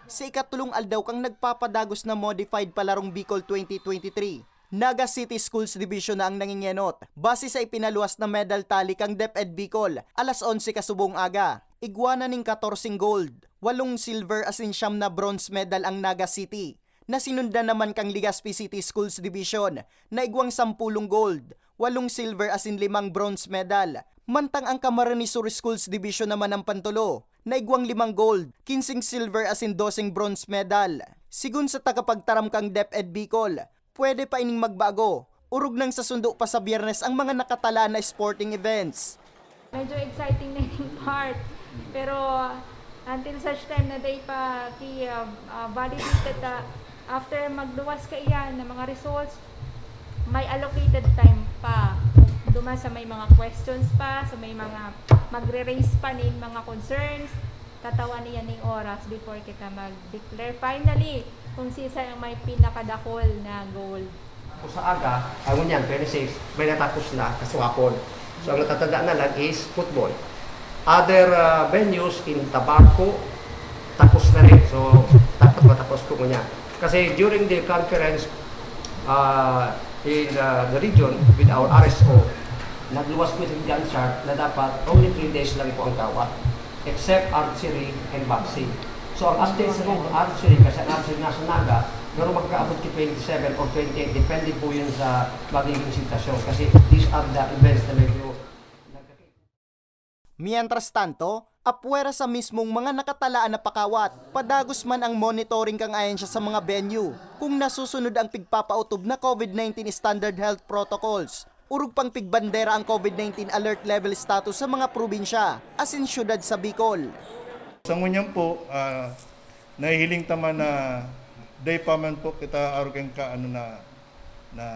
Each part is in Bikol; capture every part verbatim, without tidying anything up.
Sa ikatlong aldaw kan nagpapadagos na Modified Palarong Bicol twenty twenty-three, Naga City Schools Division na ang nangingenot base sa ipinaluwas na medal tally kan DepEd Bicol alas onse kasubong aga. Igwa na nin katorseng gold, walong silver asin siyam na bronze medal ang Naga City, na sinundan naman kan Legazpi City Schools Division na igwang sampulong gold, walong silver asin limang bronze medal. Mantang ang Camarines Sur Schools Division naman ang pantulo, na igwang limang gold, kinseng silver asin doseng bronze medal. Sigon sa tagapagtaram kan DepEd Bicol, pwede pa ining magbago, orog nang sasundo pa sa Biyernes ang mga nakatalaan na sporting events. Medyo exciting na yung part. Pero until such time na dai pa ki, ah, ah, validated, ah, after magluwas kaiyan na mga results, may allocated time pa. Duman sa may mga questions pa, sa may mga magre-raise pa nin mga concerns, tatawan niya ning oras before kita mag-declare finally kung sisay ang may pinakadakol na gold. Tapos sa aga, ay ngunyan, twenty-six, may natapos na, kaswapon. So, ang natatandaan na lang is football. Other, ah, venues in Tabaco, tapos na rin. So, dapat matapos po ngunyan. Kasi during the conference, ah, in, ah, the region with our R S O, nagluwas po itong gun shop na dapat only three days lang po ang kawat, except archery and boxing. So, ang update sa mga archery, kasi ang archery nasa Naga, pero magkaabot ki twenty-seven or twenty-eight, depende po yun sa magiging sitwasyon. Kasi these are the events na medyo nagkakita. Mientras tanto, apwera sa mismong mga nakatalaan na pakawat, padagos man ang monitoring kan ahensya sa mga venue. Kung nasusunod ang pigpapautob na COVID nineteen standard health protocols, orog pang pigbandera ang COVID nineteen alert level status sa mga probinsya asin syudad sa Bicol. Sa ngunyan po, ah, nahihiling ta man na dai pa man po kita arog kan ka, ano na, na,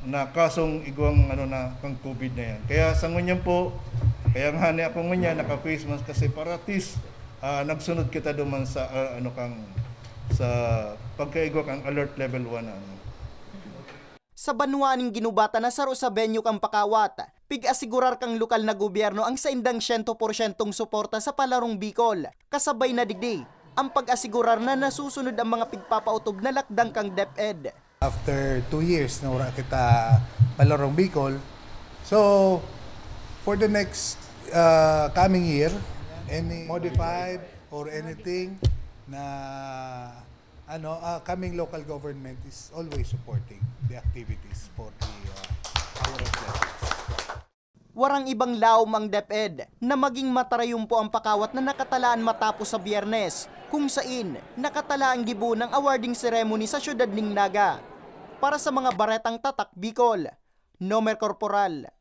na kasong igwang, ano na, kang COVID na yan. Kaya sa ngunyan po, kaya nga ni ako ngunyan, naka-face mask kasi para at least, ah, nagsunod kita duman sa, ah, ano, kang, sa pagkaigwa kang alert level one na, ano. Sa banwa ning ginubatan na saro sa venue kan pakawat, pig-asigurar kan lokal na gobyerno ang saindang siyento porsyentong suporta sa Palarong Bicol. Kasabay na digdi, ang pag-asigurar na nasusunod ang mga pigpapautob na lakdang kan DepEd. After two years na wala kita Palarong Bicol. So, for the next, uh, coming year, any modified or anything na, ano, uh, coming local government is always supporting the activities for the, uh, our athletics. Warang ibang laom ang DepEd na maging matarayumpo ang pakawat na nakatalaan matapos sa Biyernes, kung sain nakatalaan gibo ng awarding ceremony sa siyudad ning Naga. Para sa mga Baretang Tatak Bicol, Nomer Corporal.